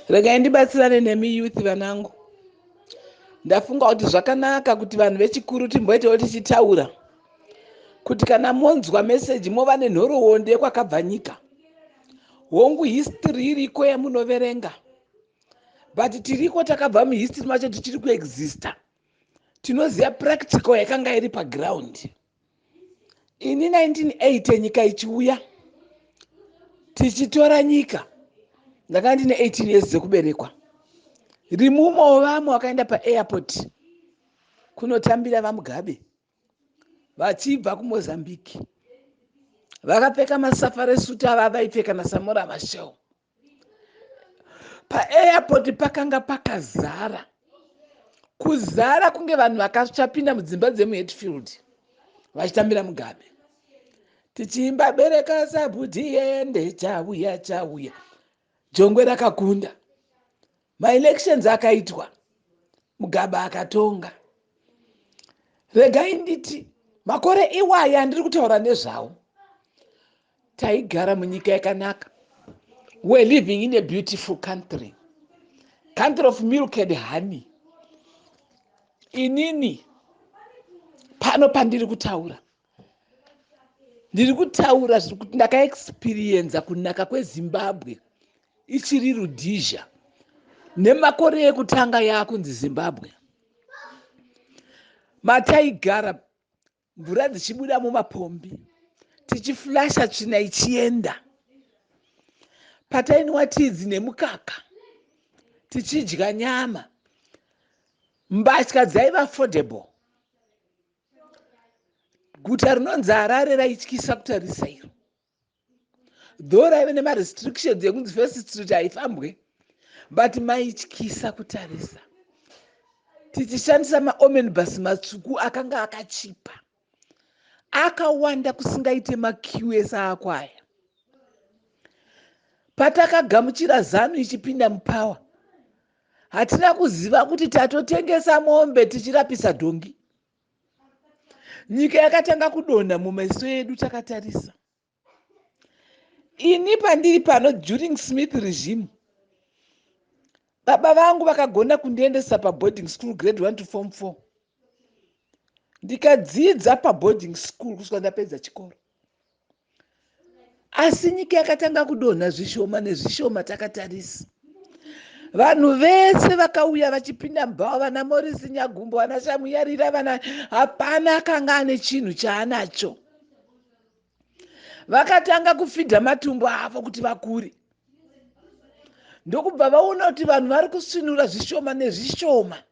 Regai ndibatsirane nemi youth vanangu. Ndafunga kuti zvakanaka kuti vanhu vechikuru timboitawo tichitaura kuti kana monzwa meseji mova nenhoroondo yekwakabva nyika. Hongu, history iriko yamunoverenga, but tiriko takabva muhistory macho, tichiri kuexista, tinoziva practical yakanga iri paground. Ini 1980 nyika ichiuya, tichitora nyika, ndakanga ndine 18 years dzekuberekwa. Rimumo vamwe vakaenda paairport kunotambira VaMugabe vachibva kuMozambique, vakapfeka masafari suit ava vaipfeka naSamora Machel. Paairport pakanga pakazara, kuzara kunge vanhu vakachapinda mudzimba dzemuHatfield vachitambira Mugabe, tichiimba "Bereka sabhuti ende chauya chauya". Jongwe rakakunda, maelections akaitwa, Mugabe akatonga. Regai nditi makore iwaya andiri kutaura nezvawo, taigara munyika yakanaka. We're living in a beautiful country, country of milk and honey. Inini pano pandiri kutaura, ndiri kutaura zviri kuti ndakaexperienza kunaka kweZimbabwe ichiri Rhodesia nemakore ekutanga yaakunzi Zimbabwe. Mataigara, mvura dzichibuda mumapombi, tichiflasha tsvina ichienda, patainwa tidzi nemukaka, tichidya nyama, mbatya dzaiva affordable. Guta rinonzi Harare raityisa kutarisa iro, though raive nemarestrictions ekunzi First Street haifambwe, but maityisa kutarisa, tichishandisa maomnibus matsvuku akanga akachipa, akawanda kusingaite, maqueues akwaya. Patakagamuchira ZANU ichipinda mupower, hatina kuziva kuti tatotengesa mombe tichirapisa dhongi. Nyika yakatanga kudonha mumeso edu takatarisa. Ini pandiri pano, during Smith regime, baba vangu vakagona kundiendesa paboarding school, grade 1 to form 4. Ndikadzidza paboarding school kusvika ndapedza chikoro. Asi nyika yakatanga kudonha zvishoma nezvishoma takatarisa. Vanhu vese vakauya vachipinda mubhawa, vana Morisi Nyagumbo, vana Shamuyarira, vana, hapana akanga ane chinhu chaanacho. Vakatanga kufidha matumbo avo kuti vakure, ndokubva vaona kuti vanhu vari kusvinura zvishoma nezvishoma.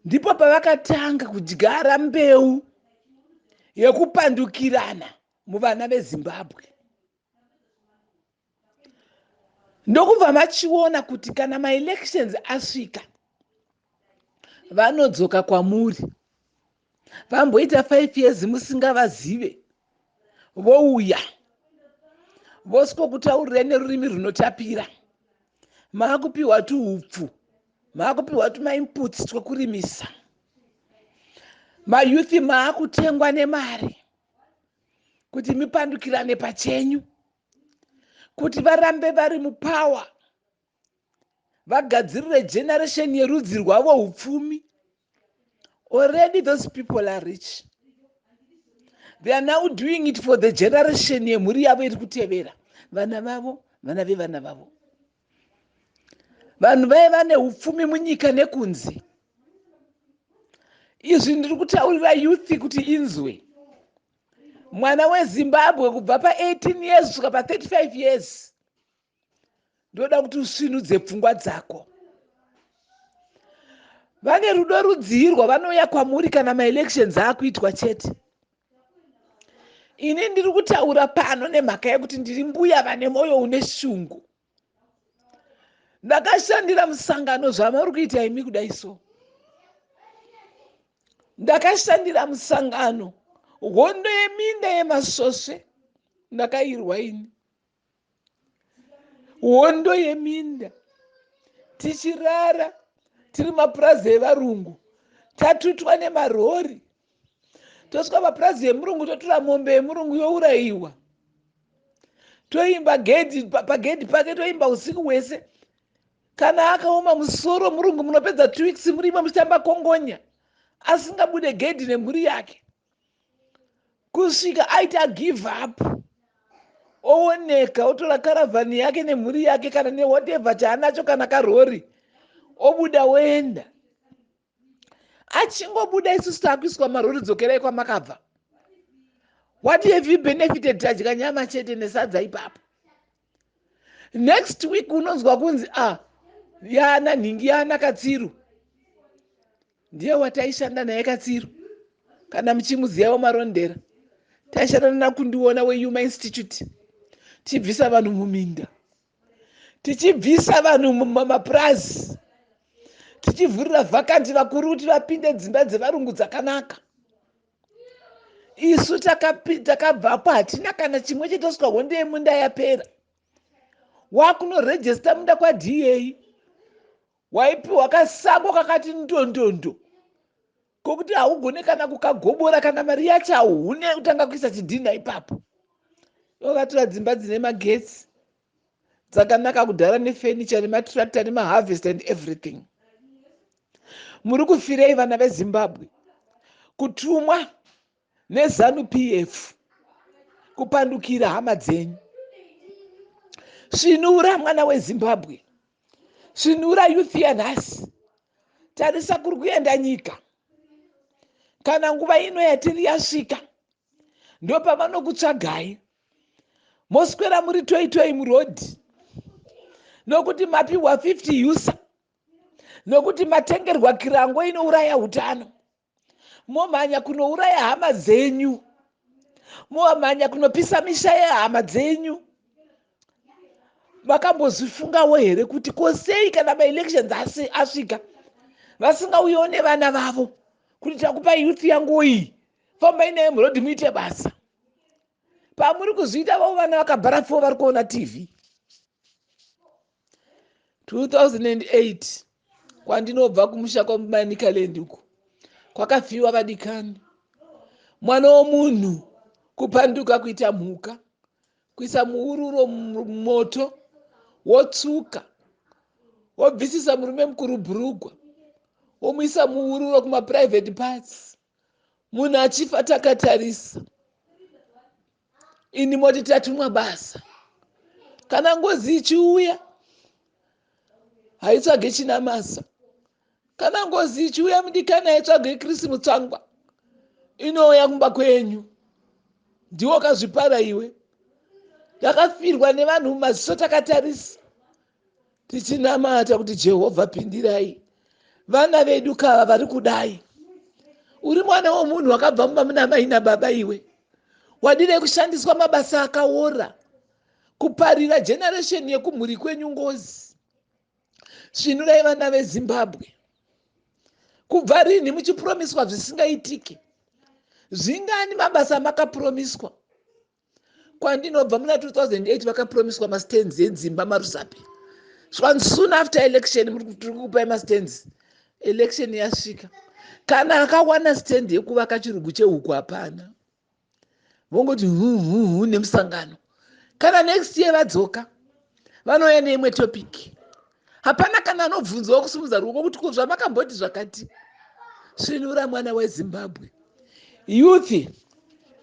Ndipo pavakatanga kudyara mbeu yekupandukirana muvana veZimbabwe, ndokubva machiona kuti kana maelections asvika, vanodzoka kwamuri. Vamboita 5 years musingavazive, vouya voswokutaurirai nerurimi runotapira. Maakupiwa tuhupfu, maakupiwa tumainputs twekurimisa, mayouth maakutengwa nemari kuti mipandukirane pachenyu, kuti varambe vari mupower, vagadzirire generation yerudzi rwavo upfumi. Already those people are rich. They are now doing it for the generation yemhuri yavo iri kutevera, vana vavo, vana vevana vavo. Vanhu vaiva neupfumi munyika nekunze. Izvi ndiri kutaurira youth kuti inzwe. Mwana weZimbabwe kubva pa18 years kusvika pa35 years, ndoda kuti usvinudze pfungwa dzako. Vane rudo rudzirwa vanouya kwamuri kana maelections aakuitwa chete. Ini ndiri kutaura pano nemhaka yekuti ndiri mbuya vane mwoyo une shungu. Ndakashandira musangano zvamuri kuita imi kudai so. Ndakashandira musangano. Hondo yeminda yemasvosve ndakairwa ini, hondo yeminda, tichirara tiri mapurazi evarungu, tatutwa nemarori, tosvika papurazi yemurungu, totora mombe yemurungu yourayiwa. Toimba gedhi pagedhi pake, toimba usiku hwese. Kana akaoma musoro murungu, munopedza 2 weeks murimo muchitamba kongonya, asingabude gedhi nemhuri yake, kusvika aita give up, ooneka, otora karavhani yake nemhuri yake kana newhatever chaanacho, kana karori, obuda oenda. Achingobuda, isusu taakuiswa marori, "Dzokerai kwamakabva." What have you benefited? Tadya nyama chete nesadza ipapo. Next week unonzwa kunzi, "A ah, yaana nhingi, yaana Katsiru, ndiye wataishanda naye." Katsiru, kana muchimuzivawo, Marondera, taishanda naKundiona weYuma Institute, tichibvisa vanhu muminda, tichibvisa vanhu mumapurazi, tichivhurira vacant vakuru kuti vapinde dzimba dzevarungu dzakanaka. Isu takabvapo, hatina kana chimwe chetosvika. Hondo yemunda yapera, wakunorejesta munda kwaDA, waipiwa kasango kakati ndondondo kokuti haugone kana kukagobora, kana mari yacho hauhune kutanga kuisa chidhina ipapo. Vakatora dzimba dzine magetsi, dzakanaka kudhara, nefurniture, nematractor, nemaharvest and everything. Muri kufirei, vana veZimbabwe? Kutumwa neZANU PF kupandukira hama dzenyu. Svinura, mwana weZimbabwe, svinura. Youth yanhasi, tarisa kuri kuenda nyika. Kana nguva ino yatiri yasvika, ndopavanokutsvagai, moswera muri toitoi murodhi, nokuti mapiwa 50 USA, nokuti matengerwa kirango inouraya utano. Momhanya kunouraya hama dzenyu, momhanya kunopisa misha yehama dzenyu. Makambozvifungawo here kuti kosei kana maelections asvika, vasingauyiwo nevana vavo kuti, "Takupai youth yangu iyi, fambai naye murodhi, muite basa"? Pamuri kuzviita, vavo vana vakabharafuwo vari kuona TV. 2008, kwandinobva kumusha kwaManicaland uko kwakafiwa vadikani. Mwana womunhu kupanduka kuita mhuka, kuisa muururo mumoto, wotsuka, wobvisisa murume mukuru bhurugwa, womuisa muururo kumaprivate parts, munhu achifa takatarisa. Ini moti tatumwa basa. Kana ngozi ichiuya, haitsvage Chinamasa. Kana ngozi ichiuya, mudikani, haitsvage Chris Mutsvangwa. Inouya kumba kwenyu. Ndiwo kazvipara iwe. Takafirwa nevanhu mumaziso takatarisa, tichinamata kuti, "Jehovha, pindirai, vana vedu kava vari kudai." Uri mwana womunhu wakabva mumba muna mai nababa iwe, wadirei kushandiswa mabasa akaora, kuparira generation yekumhuri kwenyu ngozi? Svinurai, vana veZimbabwe. Kubva rini muchipromiswa zvisingaitiki? Zvingani mabasa makapromiswa? Kwandinobva muna 2008 vakapromiswa mastands edzimba maRusape. Swan soon after election, "Tiri kukupai mastands." Election yasvika, kana akawana stand yekuvaka chirugu chehuku hapana. Vongoti huhuhu nemusangano. Kana next year vadzoka, vanouya neimwe topic. Hapana kana anobvunzwawo kusimudza ruoko kuti, "Ko zvamakamboti zvakati?" Svinura, mwana weZimbabwe. Youth,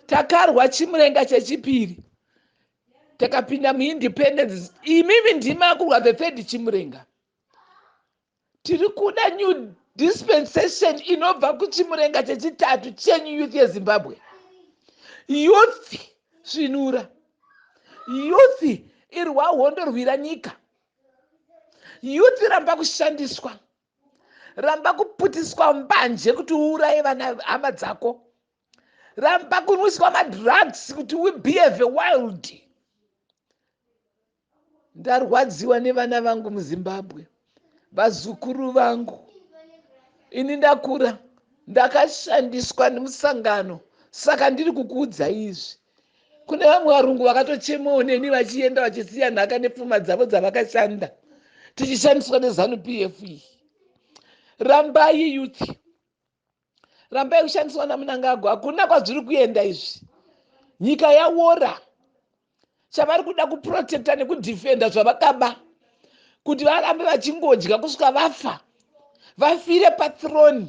takarwa chimurenga chechipiri, takapinda muindependence. Imimi ndima kurwa the third chimurenga. Tiri kuda new dispensation inobva kuchimurenga chechitatu chenyu, youth yeZimbabwe. Youth, svinura. Youth, irwa hondo, rwira nyika. Youth, ramba kushandiswa, ramba kuputiswa mbanje kuti uuraye vana hama dzako, ramba kunwiswa madrugs kuti ubehave wild. Ndarwadziwa nevana vangu muZimbabwe, vazukuru vangu. Ini ndakura ndakashandiswa nemusangano, saka ndiri kukuudza izvi. Kune vamwe varungu vakatochemawo neni vachienda, vachisiya nhaka nepfuma dzavo dzavakashanda, tichishandiswa neZANU PF iyi. Rambai, youth, rambai kushandiswa naMunangagwa. Hakuna kwazviri kuenda izvi. Nyika yaora. Chavari kuda kuprotecta nekudefenda zvavakaba, kuti varambe vachingodya kusvika vafa, vafire pathrone,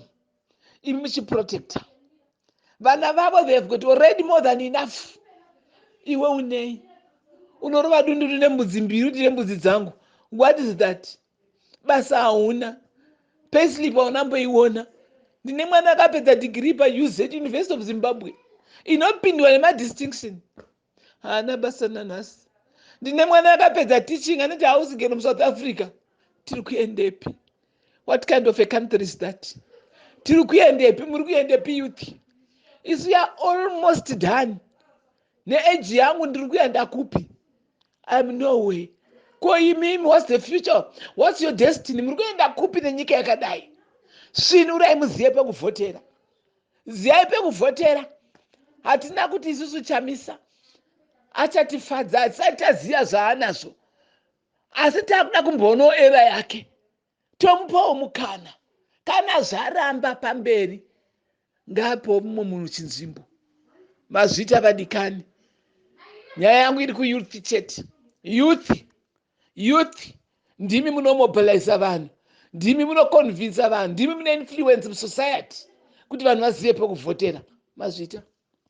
imi muchiprotecta vana vavo. They have got already more than enough. Iwe unei? Unorova dundundu nembudzi mbiri, kuti nembudzi dzangu. What is that? Basa hauna, payslip haunamboiona. Ndine mwana akapedza degree paUZ, University of Zimbabwe, inopindwa nemadistinction, haana basa nanhasi. Ndine mwana akapedza teaching, anoti house girl muSouth Africa. Tiri kuendepi? What kind of a country is that? Tiri kuendepi? Muri kuendepi, youth? Isu ya almost done neage yangu. Ndiri kuenda kupi? Im no way. Ko imimi, what's the future? What's your destiny? Muri kuenda kupi nenyika yakadai? Svinurai, muzive pekuvhotera, ziyai pekuvhotera. Hatina kuti isusu Chamisa achatifadza, hatisati taziva zvaanazvo, asi takuda kumboonawo era yake, tomupawo mukana. Kana zvaramba pamberi, ngaapewo mumwe munhu chinzvimbo. Mazvita, vadikani. Nyaya yangu iri kuyouth chete. Youth, youth, ndimi munomobiliza vanhu, ndimi munoconvinsa vanhu, ndimi mune influence musociety kuti vanhu vazive pekuvhotera. Mazvita.